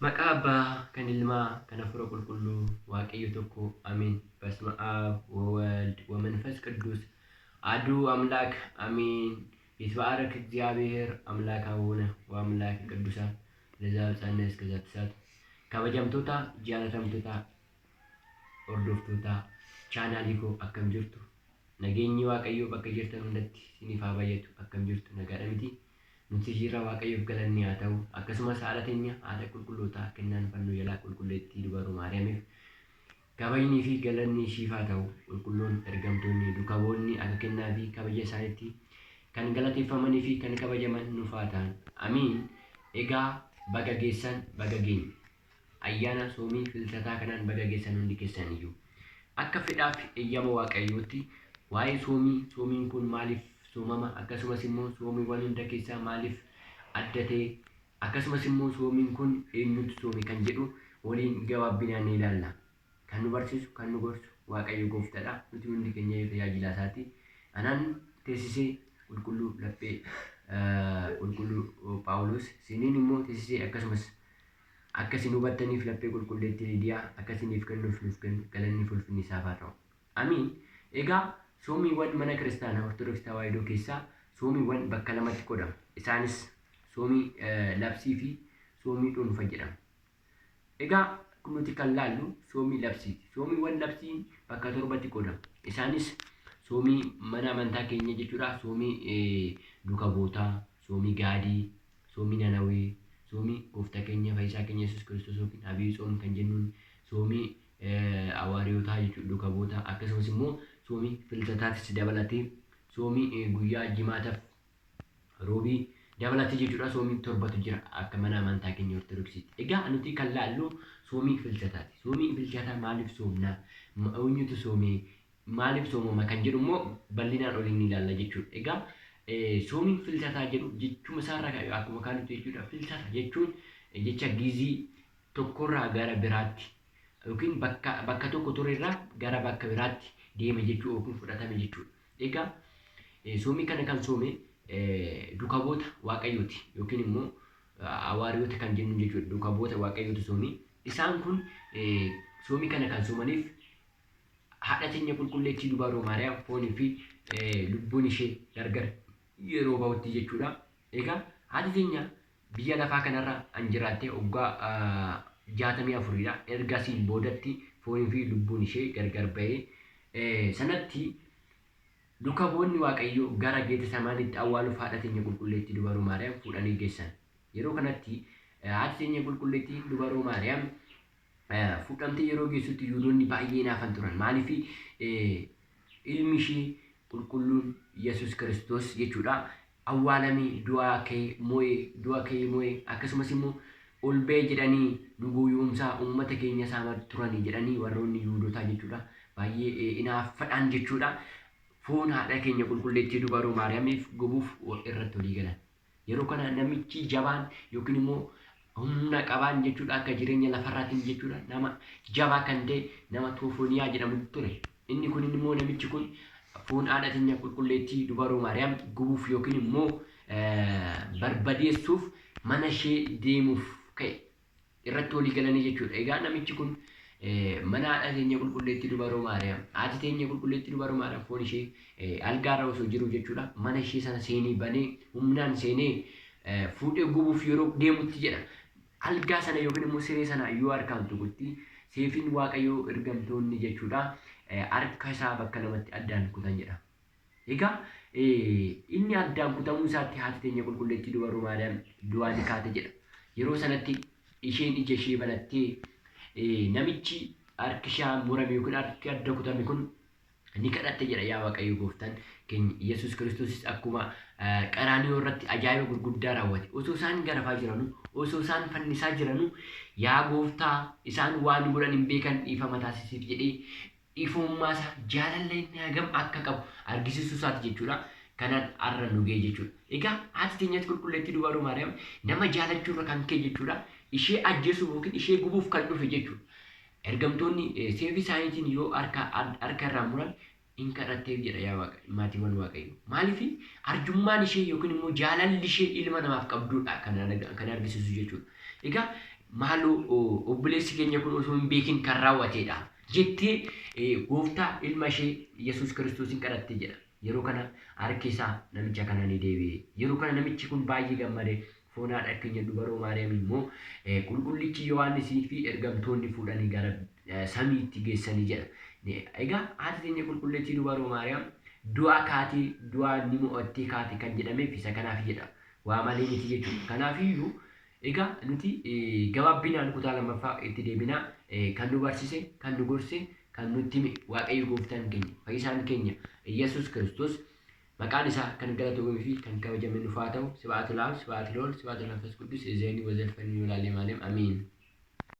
Maqaa Abbaa, kan Ilmaa, kan Hafuura Qulqulluu, Waaqayyo tokko, Ameen. በስመ አብ ወወልድ ወመንፈስ ቅዱስ አሐዱ አምላክ አሜን። ይትባረክ እግዚአብሔር አምላከ አቡነ ወአምላከ ቅዱሳን ለዘአብጽሐነ እስከ ዛቲ ሰዓት። Kabajamtoota, jaalatamtoota, hordoftoota chaanaalii koo, akkam jirtu? Nageenyi Waaqayyoo bakka jirtan hundatti isiniif haa baay'atu. Akkam jirtu? Nagaadha miti? Nuti jirra, Waaqayyoof galanni haa ta'u. Akkasumas haadha teenya, haadha qulqullootaa, kennaan fannoo jalaa, qulqulleettii dubaroo Maariyaamiif kabajnii fi galanni ishiif haa ta'u. Qulqulluun ergamtoonni, dukaboonni akka kennaa fi kabaja isaaniitti kan galateeffamanii fi kan kabajaman nuuf haa ta'an. Amiin. Egaa baga geessan, baga geenye. Ayyaana soomii Filsataa kanaan baga geessan hundi keessan iyyuu. Akka fedhaaf eeyyama Waaqayyootti waa'ee soomii, soomiin kun maaliif soomama, akkasumas immoo soomiiwwan hunda keessaa maaliif adda ta'e, akkasumas immoo soomiin kun eenyutu soome kan jedhu waliin gabaabbinaan ni ilaalla. Kan nu barsiisu, kan nu gorsu Waaqayyo gooftaadha. Nuti hundi keenya iyyuu tajaajilaa isaati. Anaan teessisee qulqulluu laphee qulqulluu Phaawulos, isiniin immoo teessisee, akkasumas akka isin hubattaniif laphee qulqulleettii Liidiyaa akka isiniif kennuuf nuuf kennu, galanni fi ulfinni isaaf haa ta'u. Amiin. Egaa soomiiwwan mana kiristaanaa Ortodoksii Tawaahidoo keessaa soomiiwwan bakka lamatti qoodamu. Isaanis soomii labsii fi soomii dhuunfa jedhamu. Egaa nuti kan laallu soomii labsiiti. Soomiiwwan labsii bakka torbatti qoodamu. Isaanis soomii mana amantaa keenya jechuudha. Soomii duuka bu'ootaa, soomii gaadii, soomii Nanawee, soomii gooftaa keenya fayyisaa keenya Yesuus Kiristoos yookiin Abiy Tsoom kan jennuun, soomii hawaariyootaa jechuudha, duuka bu'ootaa, akkasumas immoo soomii Filsataatis dabalatee, soomii guyyaa Jimaataaf Roobii dabalatee jechuudha, soomii torbatu jira akka mana amantaa keenya Ortodoksiitti. Egaa nuti kan laallu soomii Filsataati. Soomii Filsataa maaliif soomna? Eenyutu soomee? Maaliif soomama kan jedhu immoo bal'inaan oliin ni ilaalla jechuudha. Egaa soomiin Filsataa jedhu jechuma isaarraa akkuma kaanutti jechuudha. Filsata jechuun jecha Giizii tokkorraa gara biraatti yookiin bakka tokko turerraa gara bakka biraatti deeme jechuu yookiin fudhatame jechuudha. Egaa soomii kana kan soome dukaboota Waaqayyooti yookiin immoo hawaariyoota kan jennu jechuudha. Dukaboota Waaqayyootu soomii. Isaan kun soomii kana kan soomaniif haadha teenya qulqulleettii dubaroo Maariyaam foonii fi lubbuun ishee gargar yeroo bahutti jechuudha. Egaa haati teenya biyya lafaa kanarra an jiraattee waggaa 64dha. Ergasiin boodatti foonii fi lubbuun ishee gargar bahee sanatti dukaboonni Waaqayyoo gara Geetesamaanitti awwaaluuf haadha teenya qulqulleettii dubaroo Maariyaam fuudhanii geessan. Yeroo kanatti haati teenya qulqulleettiin dubaroo Maariyaam fuudhamtee yeroo geessutti Yihudoonni baay'ee hinaafan turan. Maaliif? Ilmi ishee qulqulluun Yesuus Kiristoos jechuudha awwaalamee du'aa ka'ee mo'ee, du'a ka'ee mo'ee, akkasumas immoo ol ba'e jedhanii nu gowwoomsaa uummata keenya saamaa turanii jedhanii warroonni Yihudotaa jechuudha baay'ee hinaaffadhaan jechuudha foon haadha keenya qulqulleettii dubaroo Maariyaamiif gubuuf irratti walii galan. Yeroo kana namichi jabaan yookiin immoo humna qabaan jechuudha, akka jireenya lafarraatiin jechuudha, nama jabaa kan ta'e nama Toofooniyaa jedhamu ture. Inni kun immoo, namichi kun foon haadha teenya qulqulleettii dubaroo Maariyaam gubuuf yookiin immoo barbadeessuuf mana ishee deemuuf ka'e. Irratti walii galanii jechuudha. Egaa namichi kun mana haadha teenya qulqulleettii dubaroo Maariyaam, haati teenya qulqulleettii dubaroo Maariyaam foon ishee algaarra osoo jiru jechuudha, mana ishee sana seenee banee humnaan seenee fuudhee gubuuf yeroo deemutti jedha. Algaa sana yookiin immoo siree sana yoo harkaan tuqutti seefiin Waaqayyoo ergamtoonni jechuudha harka isaa bakka lamatti addaan kutan jedha. Egaa inni addaan kutamuu isaatti haati teenya qulqulleettii dubaroo Maariyaam du'aa ni kaate jedha. Yeroo sanatti isheen ija ishee banattee namichi harki isaa murame yookiin harki adda kutame kun ni kadhatte jedha. Yaa Waaqayyo gooftaan keenya Yesuus Kiristoosis akkuma Qaraaniyoo irratti ajaa'iba gurguddaa raawwate, osoo isaan garafaa jiranu, osoo isaan fannisaa jiranu, "Yaa gooftaa, isaan waan godhan hin beekan, dhiifama taasisiif" jedhee dhiifamummaa isaa, jaalala inni hagam akka qabu argisiisuu isaati jechuudha. Kanaan har'a nu ga'e jechuudha. Egaa haati teenyatti qulqulleettii dubaroo Maariyaam nama jaalachuurra kan ka'e jechuudha. Ishee ajjeesuuf yookiin ishee gubuuf kan dhufe jechuudha. Ergamtoonni seefii isaaniitiin yoo harka harka irraa muran in kadhatteef jedha, yaa Waaqa maatiiwwan Waaqayyoo. Maaliif? Arjummaan ishee yookiin immoo jaalalli ishee ilma namaaf qabdudha kan argisiisu jechuudha. Egaa Maaloo obboleessi keenya kun osoo hin beekin kan raawwateedha jettee gooftaa ilma ishee Yesuus Kiristoosiin kadhatte jedha. Yeroo kana harki isaa namicha kana ni deebi'e. Yeroo kana namichi kun baay'ee gammade. Foon haadha keenya dubaroo Maariyaam immoo qulqullichi Yohaannisii fi ergamtoonni fuudhanii gara samiitti geessanii jedha. Egaa haati teenya qulqulleettii dubaroo Maariyaam du'a kaatee du'a ni mo'attee kaate kan jedhameef isa kanaaf jedha. Waa malee miti jechuudha. Kanaafiyyuu egaa nuti gabaabbinaan kutaa lammaffaa itti deebinaa kan nu barsiise, kan nu gorse, kan nutti hime Waaqayyo gooftaan keenya, fayyisaan keenya Yesuus Kiristoos maqaan isaa kan galatoomee fi kan kabajame nuuf haa ta'u. Sibhaat la'aab, sibhaat la'ool, sibhaat la'manfas quddus, ezeeni wazelfanii walaalee maalem. Amiin.